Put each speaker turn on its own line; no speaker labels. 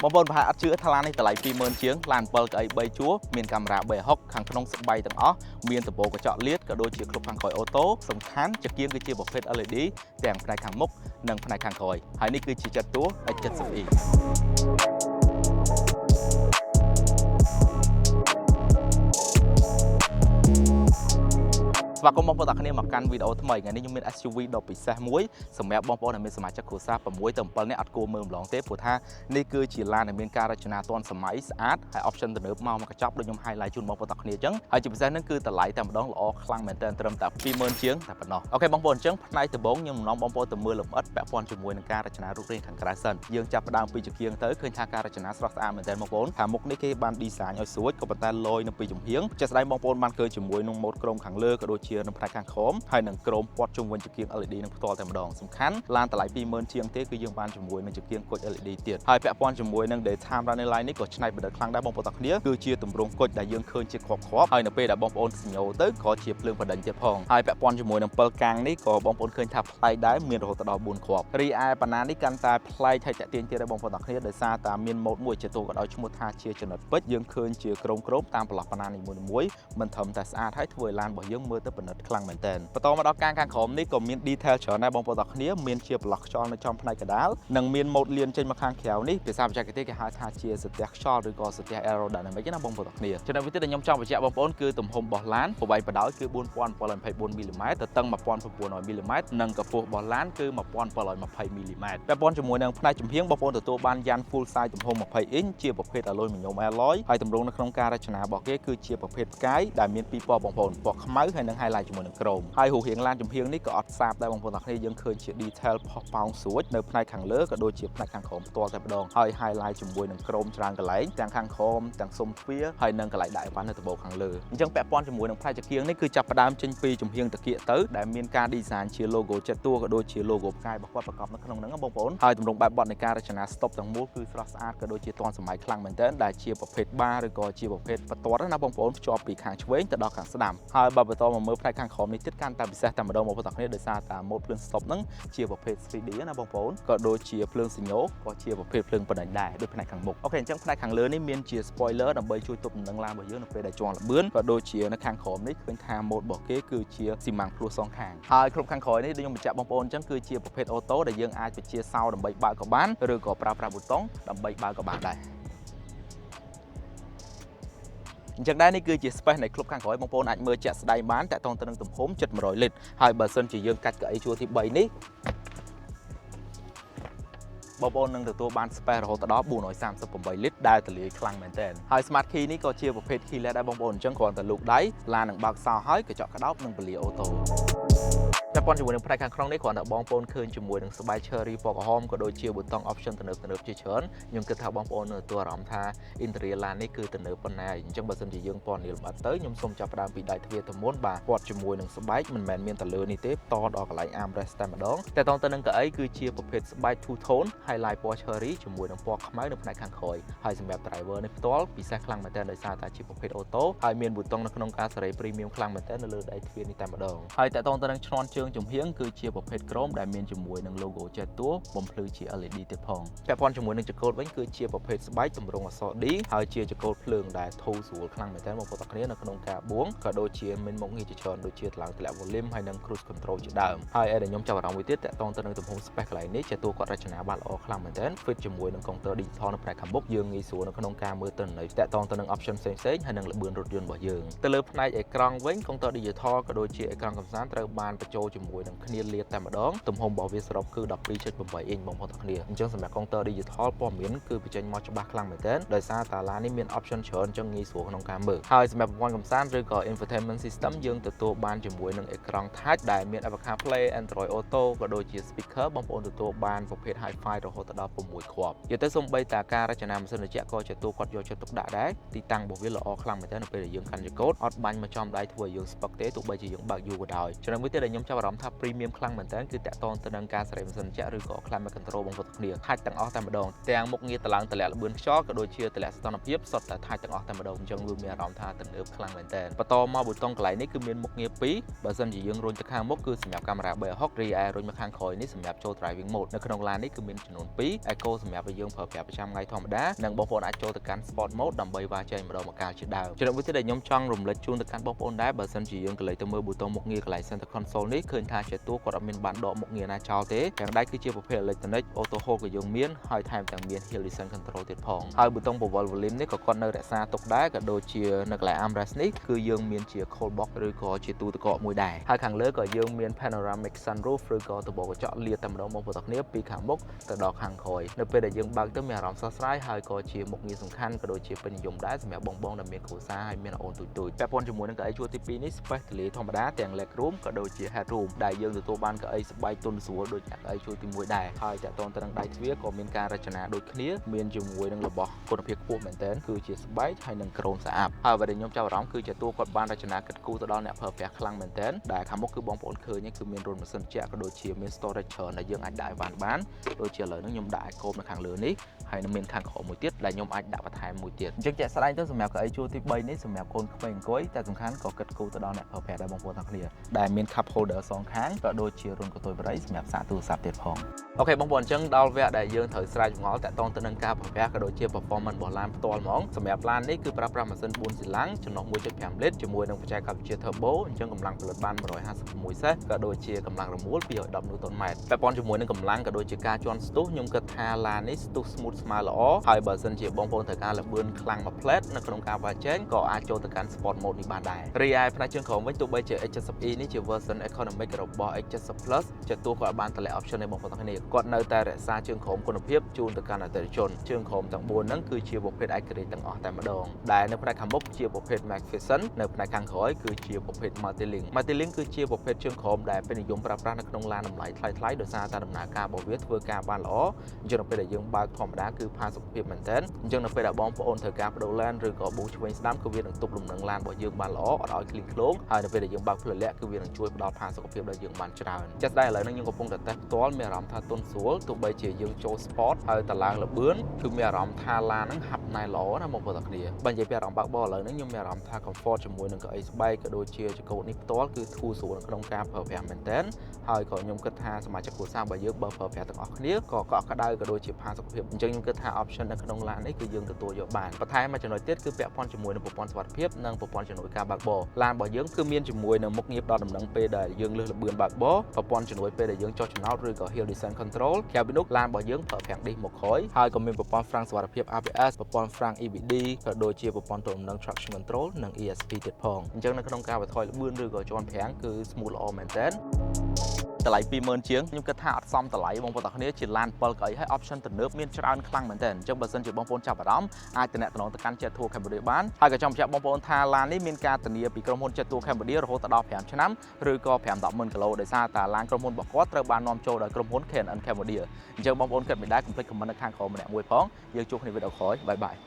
បងប្អូនប្រហែលអត់ជឿថាឡាននេះតម្លៃ20000ជាងឡាន7កៅអី3ជួរមានកាមេរ៉ា360ខាងក្នុងស្បែកទាំងអស់មានដំបូលកញ្ចក់លាតក៏ដូចជាក្លុបខាងក្រោយ auto សំខាន់ចង្គៀងគឺជាប្រភេទ LED ទាំងផ្នែកខាងមុខនិងផ្នែកខាងក្រោយហើយនេះគឺជាJetour X70e។ ស្វាគមន៍បងប្អូនទាំងគ្នាមកកាន់វីដេអូថ្មីថ្ងៃនេះខ្ញុំមាន SUV ដ៏ពិសេសមួយសម្រាប់បងប្អូនដែលមានសមាជិកគ្រួសារ6ទៅ7នាក់អត់គួរមើលម្លងទេព្រោះថានេះគឺជាឡានដែលមានការរចនាទាន់សម័យស្អាតហើយ option ទំនើបមកមកកញ្ចប់ដូចខ្ញុំ highlight ជូនបងប្អូនទាំងគ្នាអញ្ចឹងហើយជាពិសេសហ្នឹងគឺតម្លៃតែម្ដងល្អខ្លាំងមែនទែនត្រឹមតែ20000ជាងតែប៉ុណ្ណោះOK បងប្អូនអញ្ចឹងផ្នែកដំបូងខ្ញុំនាំបងប្អូនទៅមើលលម្អិតពាក់ព័ន្ធជាមួយនឹងការរចនារូបរាងខាងក្រៅសិនយើងចាប់ផ្ដើមពីចង្គៀងទៅឃើញថាការរចនាស្រស់ស្អាតមែនទែនបងប្អូនខាងមុខនេះគេបាន design ឲ្យស្រួចក៏ប៉ុន្តែលយនៅពីចំហៀងជាក់ស្ដែងបងប្អូនបានឃើញជាមួយនឹងម៉ូដ chrome ខាងលើក៏ដូចជានៅផ្នែកខាងក្រោមហើយនឹង chrome ព័ទ្ធជុំវិញចង្គៀង LED នឹងផ្ទាល់តែម្ដងសំខាន់ឡានតម្លៃ20000ជាងទេគឺយើងបានជាមួយនឹងចង្គៀងគុជ LED ទៀតហើយពាក់ព័ន្ធជាមួយនឹង daytime running light នេះក៏ច្នៃប្រឌិតខ្លាំងដែរបងប្អូនទាំងគ្នាគឺជាទម្រង់គុជដែលយើងឃើញជាគ្រាប់ៗហើយនៅពេលដែលបងប្អូនសញ្ញោទៅក៏ជាភ្លើងបដិញទៀតផងហើយពាក់ព័ន្ធជាមួយនឹង7កាំងនេះក៏បងប្អូនឃើញថាប្លែកដែរមានរហូតដល់4គ្រាប់រីឯប៉ាណានេះកាន់តែប្លែកហើយតាក់ទាញទៀតដែរបងប្អូនទាំងគ្នាដោយសារតែមានម៉ូដមួយជាទូក៏ដោយឈ្មោះថាជាចំណិតពេជ្រយើងឃើញជាក្រុមក្រុមតាមប្រឡោះប៉ាណានីមួយៗមិនត្រឹមតែស្អាតហើយធ្វើឲ្យឡានរបស់យើងមើលទៅប្រណិតខ្លាំងមែនទែនបន្តមកដល់កាងខាងក្រោមនេះក៏មាន detail ច្រើនដែរបងប្អូនទាំងគ្នាមានជាប្រឡោះខ្យល់នៅចំផ្នែកកណ្ដាលនិងមានម៉ូដលៀនចេញមកខាងក្រៅនេះភាសាបច្ចេកទេសគេហៅថាជាសទះខ្យល់ឬក៏សទះ aerodynamic ណាបងប្អូនទាំងគ្នាចំណុចមួយទៀតដែលខ្ញុំចង់បញ្ជាក់បងប្អូនគឺទំហំរបស់ឡានប្រវែងបណ្ដោយគឺ4724មីលីម៉ែត្រទទឹង1900មីលីម៉ែត្រនិងកម្ពស់របស់ឡានគឺ1720មីលីម៉ែត្រពាក់ព័ន្ធជាមួយនឹងផ្នែកចំហៀងបងប្អូនទទួលបានយ៉ាន full size ទំហំ20អ៊ីងជាប្រភេទ aluminum alloy ហើយទម្រង់នៅក្នុងការរចនារបស់គេគឺជាប្រភេទផ្កាយដែលមានពីរពណ៌បងប្អូនពណ៌ខ្មៅហើយនិង highlight ជាមួយនឹង chrome ហើយរូបរាងឡានចំហៀងនេះក៏អត់សាបដែរបងប្អូនទាំងគ្នាយើងឃើញជា detail ផុសប៉ោងស្រួចនៅផ្នែកខាងលើក៏ដូចជាផ្នែកខាងក្រោមផ្ទាល់តែម្ដងហើយ highlight ជាមួយនឹង chrome ច្រើនកន្លែងទាំងខាងក្រោមទាំងស៊ុមទ្វារហើយនិងកន្លែងដាក់អីវ៉ាន់នៅដំបូលខាងលើអញ្ចឹងពាក់ព័ន្ធជាមួយនឹងផ្នែកចង្គៀងនេះគឺចាប់ផ្ដើមចេញពីចំហៀងតាគៀកទៅដែលមានការ design ជា logo Jetour ក៏ដូចជា logo ផ្កាយរបស់គាត់ប្រកបនៅក្នុងហ្នឹងណាបងប្អូនហើយទម្រង់បែបបទនៃការរចនា stop ទាំងមូលគឺស្រស់ស្អាតក៏ដូចជាទាន់សម័យខ្លាំងមែនទែនដែលជាប្រភេទបាឬក៏ជាប្រភេទបន្ទាត់ណាបងប្អូនភ្ជាប់ពីខាងឆ្វេងទៅដល់ខាងស្ដាំហើយបើបន្តមកមើលផ្នែកខាងក្រោមនេះទៀតកាន់តែពិសេសតែម្ដងបងប្អូនទាំងគ្នាដោយសារតែម៉ូដភ្លើង stop ហ្នឹងជាប្រភេទ 3D ណាបងប្អូនក៏ដូចជាភ្លើងសញ្ញោក៏ជាប្រភេទភ្លើងបណ្ដាញដែរដូចផ្នែកខាងមុខ OK អញ្ចឹងផ្នែកខាងលើនេះមានជា spoiler ដើម្បីជួយទប់នឹងឡានរបស់យើងនៅពេលដែលជាន់ល្បឿនក៏ដូចជានៅខាងក្រោមនេះឃើញថាម៉ូដរបស់គេគឺជាស៊ីម៉ាំងភ្លោះសងខាងហើយគ្រប់ខាងក្រោយនេះដូចខ្ញុំបញ្ជាក់បងប្អូនអញ្ចឹងគឺជាប្រភេទ auto ដែលយើងអាចបញ្ជាសោដើម្បីបើកក៏បានឬក៏ប្រើប្រាស់ប៊ូតុងដើម្បីបើកក៏បានដែរអញ្ចឹងដែរនេះគឺជា space នៃក្លុបខាងក្រោយបងប្អូនអាចមើលជាក់ស្ដែងបានតាក់ទងទៅនឹងទំហំជិត100លីត្រហើយបើសិនជាយើងកាច់កៅអីជួរទី3នេះបងប្អូននឹងទទួលបាន space រហូតដល់438លីត្រដែលទលាយខ្លាំងមែនទែនហើយ smart key នេះក៏ជាប្រភេទ keyless ដែរបងប្អូនអញ្ចឹងគ្រាន់តែលូកដៃឡាននឹងបើកសោហើយកញ្ចក់ក្តោបនិងពលា auto ពាក់ព័ន្ធជាមួយនឹងផ្នែកខាងក្នុងនេះគ្រាន់តែបងប្អូនឃើញជាមួយនឹងស្បែក cherry ពណ៌ក្រហមក៏ដូចជាប៊ូតុង option ទំនើបៗជាច្រើនខ្ញុំគិតថាបងប្អូននឹងទទួលអារម្មណ៍ថា interior ឡាននេះគឺទំនើបប៉ុណ្ណាអញ្ចឹងបើសិនជាយើងពណ៌នាលម្អិតទៅខ្ញុំសូមចាប់ផ្ដើមពីដៃទ្វារទៅមុនបាទព័ទ្ធជាមួយនឹងស្បែកមិនមែនមានតែលើនេះទេតដល់កន្លែង armrest តែម្ដងតែតទៅនឹងកៅអីគឺជាប្រភេទស្បែក two tone highlight ពណ៌ cherry ជាមួយនឹងពណ៌ខ្មៅនៅផ្នែកខាងក្រោយហើយសម្រាប់ driver នេះផ្ទាល់ពិសេសខ្លាំងមែនទែនដោយសារតែជាប្រភេទ auto ហើយមានប៊ូតុងនៅក្នុងការសេរី premium ខ្លាំងមែនទែននៅលើដៃទ្វារនេះតែម្ដងហើយតទៅនឹងឈ្នាន់ជើងចំហៀងគឺជាប្រភេទ chrome ដែលមានជាមួយនឹង logo Jetour បំភ្លឺជា LED ទៀតផងពាក់ព័ន្ធជាមួយនឹងចង្កូតវិញគឺជាប្រភេទស្បែកទម្រង់អក្សរ D ហើយជាចង្កូតភ្លើងដែលធូរស្រួលខ្លាំងមែនទែនបងប្អូនទាំងគ្នានៅក្នុងការបួងក៏ដូចជាមានមុខងារជាច្រើនដូចជាតម្លើងធ្លាក់ volume ហើយនិង cruise control ជាដើមហើយឯដែលខ្ញុំចាប់អារម្មណ៍មួយទៀតតាក់ទងទៅនឹងទំហំ space កន្លែងនេះJetour គាត់រចនាបានល្អខ្លាំងមែនទែន fit ជាមួយនឹងកុងទ័រ digital នៅផ្នែកខាងមុខយើងងាយស្រួលនៅក្នុងការមើលទិន្នន័យតាក់ទងទៅនឹង option ផ្សេងៗហើយនិងល្បឿនរថយន្តរបស់យើងទៅលើផ្នែកអេក្រង់វិញកុងទ័រ digital ក៏ដូចជាអេក្រង់កំសាន្តត្រូវបានបញ្ចូលជាមួយនឹងគ្នាលាតតែម្ដងទំហំរបស់វាសរុបគឺ12.8អ៊ីញបងប្អូនទាំងគ្នាអញ្ចឹងសម្រាប់កុងទ័រ digital ព័ត៌មានគឺបញ្ចេញមកច្បាស់ខ្លាំងមែនទែនដោយសារតាឡាននេះមាន option ច្រើនអញ្ចឹងងាយស្រួលក្នុងការមើលហើយសម្រាប់ប្រព័ន្ធកំសាន្តឬក៏ infotainment system យើងទទួលបានជាមួយនឹងអេក្រង់ touch ដែលមាន Apple CarPlay Android Auto ក៏ដូចជា speaker បងប្អូនទទួលបានប្រភេទ Hi-Fi រហូតដល់6គ្រាប់និយាយទៅសូម្បីតែការរចនាម៉ាស៊ីនត្រជាក់ក៏Jetour គាត់យកចិត្តទុកដាក់ដែរទីតាំងរបស់វាល្អខ្លាំងមែនទែននៅពេលដែលយើងកាន់ចង្កូតអត់បាញ់មកចំដៃធ្វើឲ្យយើងស្ពឹកទេទោះបីជាយើងបើកយូរក៏ដោយចំណុចមួយទៀតដែលខ្ញុំចាប់អារម្មណ៍ អារម្មណ៍ថា premium ខ្លាំងមែនតើគឺតាក់ទងទៅនឹងការសេរីម៉ាស៊ីនត្រជាក់ឬក៏ climate control បងប្អូនទាំងគ្នាtouch ទាំងអស់តែម្ដងទាំងមុខងារតឡើងតម្លាក់ល្បឿនខ្យល់ក៏ដូចជាតម្លាក់សីតុណ្ហភាពសុទ្ធតែ touch ទាំងអស់តែម្ដងអញ្ចឹងវាមានអារម្មណ៍ថាទំនើបខ្លាំងមែនតើបន្តមកប៊ូតុងកន្លែងនេះគឺមានមុខងារពីរបើសិនជាយើងរុញទៅខាងមុខគឺសម្រាប់កាមេរ៉ា360រីឯរុញមកខាងក្រោយនេះសម្រាប់ចូល driving mode នៅក្នុងឡាននេះគឺមានចំនួន2 Eco សម្រាប់ឲ្យយើងប្រើប្រាស់ប្រចាំថ្ងៃធម្មតានិងបងប្អូនអាចចូលទៅកាន់ Sport mode ដើម្បីវ៉ាជែងម្ដងម្កាលជាដើមចំណុចមួយទៀតដែលខ្ញុំចង់រំលឹកជូនទៅកាន់បងប្អូនដែរបើសិនជាយើងក្រឡេកទៅមើលប៊ូតុងមុខងារកន្លែង center console នេះឃើញថាជាតួគាត់អត់មានបានដកមុខងារណាចោលទេទាំងដៃគឺជាប្រភេទ electronic auto hold ក៏យើងមានហើយថែមទាំងមាន hill descent control ទៀតផងហើយប៊ូតុងបង្វិល volume នេះក៏គាត់នៅរក្សាទុកដែរក៏ដូចជានៅកន្លែង armrest នេះគឺយើងមានជា cold box ឬក៏ជាទូទឹកកកមួយដែរហើយខាងលើក៏យើងមាន panoramic sunroof ឬក៏ដំបូលកញ្ចក់លាតតែម្ដងបងប្អូនទាំងគ្នាពីខាងមុខទៅដល់ខាងក្រោយនៅពេលដែលយើងបើកទៅមានអារម្មណ៍ស្រស់ស្រាយហើយក៏ជាមុខងារសំខាន់ក៏ដូចជាពេញនិយមដែរសម្រាប់បងបងដែលមានគ្រួសារហើយមានអូនទូចៗពាក់ព័ន្ធជាមួយនឹងកៅអីជួរទី2នេះ space ទូលាយធម្មតាទាំង leg room ក៏ដូចជា head room ដែលយើងទទួលបានកៅអីស្បែកទន់ស្រួលដូចកៅអីជួរទី1ដែរហើយតាក់ទងទៅនឹងដៃទ្វារក៏មានការរចនាដូចគ្នាមានជាមួយនឹងរបស់គុណភាពខ្ពស់មែនទែនគឺជាស្បែកហើយនិងក្រោមស្អាតហើយអ្វីដែលខ្ញុំចាប់អារម្មណ៍គឺជាតួគាត់បានរចនាគិតគូរទៅដល់អ្នកប្រើប្រាស់ខ្លាំងមែនទែនដែលខាងមុខគឺបងប្អូនឃើញគឺមានរន្ធម៉ាស៊ីនត្រជាក់ក៏ដូចជាមាន storage ច្រើនដែលយើងអាចដាក់ឲ្យបានបានដូចជាឥឡូវនេះខ្ញុំដាក់ឲ្យកូបនៅខាងលើនេះហើយនឹងមានខាងក្រោមមួយទៀតដែលខ្ញុំអាចដាក់បន្ថែមមួយទៀតអញ្ចឹងជាក់ស្ដែងទៅសម្រាប់កៅអីជួរទី3នេះសម្រាប់កូនក្មេងអង្គុយតែសំខាន់ក៏គិតគូរទៅដល់អ្នកប្រើប្រាស់ដែរបងប្អូនទាំងគ្នាដែលមាន cup holder សងខាងក៏ដូចជារន្ធកន្ទុយបារីសម្រាប់សាកទូរស័ព្ទទៀតផង OK បងប្អូនអញ្ចឹងដល់វគ្គដែលយើងត្រូវស្រាវចម្ងល់តាក់ទងទៅនឹងការប្រើប្រាស់ក៏ដូចជា performance របស់ឡានផ្ទាល់ហ្មងសម្រាប់ឡាននេះគឺប្រើប្រាស់ម៉ាស៊ីន4ស៊ីឡាំងចំណុះ1.5លីត្រជាមួយនឹងបច្ចេកវិទ្យា turbo អញ្ចឹងកម្លាំងផលិតបាន156សេះក៏ដូចជាកម្លាំងរមួល210 Newton ម៉ែត្រពាក់ព័ន្ធជាមួយនឹងកម្លាំងក៏ដូចជាការជាន់ស្ទុះខ្ញុំគិតថាឡាននេះស្ទុះ smooth ស្មើល្អហើយបើសិនជាបងប្អូនត្រូវការល្បឿនខ្លាំងមួយផ្លែតនៅក្នុងការវ៉ាជែងក៏អាចចូលទៅកាន់ sport mode នេះបានដែររីឯផ្នែកជើងក្រោមវិញទោះបីជា X70e នេះជា version economic របស់ X70 Plus ជាតួគាត់បានតម្លាក់ option ឲ្យបងប្អូនទាំងគ្នាគាត់នៅតែរក្សាជើងក្រោមគុណភាពជូនទៅកាន់អតិថិជនជើងក្រោមទាំង4ហ្នឹងគឺជាប្រភេទឯករាជ្យទាំងអស់តែម្ដងដែលនៅផ្នែកខាងមុខជាប្រភេទ McPherson នៅផ្នែកខាងក្រោយគឺជាប្រភេទ Multilink Multilink គឺជាប្រភេទជើងក្រោមដែលពេញនិយមប្រើប្រាស់នៅក្នុងឡានតម្លៃថ្លៃៗដោយសារតែដំណើរការរបស់វាធ្វើការបានល្អអញ្ចឹងនៅពេលដែលយើងបើកធម្មតាគឺផាសុកភាពមែនទែនអញ្ចឹងនៅពេលដែលបងប្អូនត្រូវការបដូរឡានឬក៏ប៊ូឆ្វេងស្ដាំគឺវានឹងទប់លំនឹងឡានរបស់យើងបានល្អអត់ឲ្យឃ្លីងឃ្លោងហើយនៅពេលដែលយើងបើកផ្លូវលាក់គឺវានឹងជួយផ្ដល់ផាសុកភាពដល់យើងបានច្រើនជាក់ស្ដែងឥឡូវនេះខ្ញុំកំពុងតែតេស្តផ្ទាល់មានអារម្មណ៍ថាទន់ស្រួលទោះបីជាយើងចូល sport ហើយតឡើងលបឿនគឺមានអារម្មណ៍ថាឡានហ្នឹងហាប់ណែល្អណាបងប្អូនទាំងគ្នាបើនិយាយពីអារម្មណ៍បើកបរឥឡូវហ្នឹងខ្ញុំមានអារម្មណ៍ថា comfort ជាមួយនឹងកៅអីស្បែកក៏ដូចជាចង្កូតនេះផ្ទាល់គឺធូរស្រួលនៅក្នុងការប្រើប្រាស់មែនទែនហើយក៏ខ្ញុំគិតថាសមាជិកគ្រួសាររបស់យើងបើប្រើប្រាស់ទាំងអស់គ្នាក៏កក់ក្ដៅក៏ដូចជាផាសុកភាពអញ្ចឹងខ្ញុំគិតថា option នៅក្នុងឡាននេះគឺយើងទទួលយកបានបន្ថែមមួយចំណុចទៀតគឺពាក់ព័ន្ធជាមួយនឹងប្រព័ន្ធសុវត្ថិភាពនិងប្រព័ន្ធជំនួយការបើកបរឡានរបស់យើងគឺមានជាមួយនឹងមុខងារផ្ដល់ដំណឹងពេលដែលយើងលើសល្បឿនបើកបរប្រព័ន្ធជំនួយពេលដែលយើងចុះចំណោតឬក៏ hill descent control ក្រៅពីនោះឡានរបស់យើងប្រើហ្វ្រាំងឌីសមកក្រោយហើយក៏មានប្រព័ន្ធហ្វ្រាំងសុវត្ថិភាព ABS ប្រព័ន្ធហ្វ្រាំង EBD ក៏ដូចជាប្រព័ន្ធទប់លំនឹង traction control និង ESP ទៀតផងអញ្ចឹងនៅក្នុងការបន្ថយល្បឿនឬក៏ជាន់ហ្វ្រាំងគឺ smooth ល្អមែនទែនតម្លៃ20000ជាងខ្ញុំគិតថាអត់សមតម្លៃបងប្អូនទាំងគ្នាជាឡាន7កៅអីហើយ option ទំនើបមានច្រើនខ្លាំងមែនទែនអញ្ចឹងបើសិនជាបងប្អូនចាប់អារម្មណ៍អាចទំនាក់ទំនងទៅកាន់ Jetour Cambodia បានហើយក៏ចង់បញ្ជាក់បងប្អូនថាឡាននេះមានការធានាពីក្រុមហ៊ុន Jetour Cambodia រហូតដល់5ឆ្នាំឬក៏5 10ម៉ឺនគីឡូដោយសារតែឡានក្រុមហ៊ុនរបស់គាត់ត្រូវបាននាំចូលដោយក្រុមហ៊ុន K&N Cambodia អញ្ចឹងបងប្អូនគិតមិនដែរកុំភ្លេច comment នៅខាងក្រោមម្នាក់មួយផងយើងជួបគ្នាវីដេអូក្រោយ bye bye.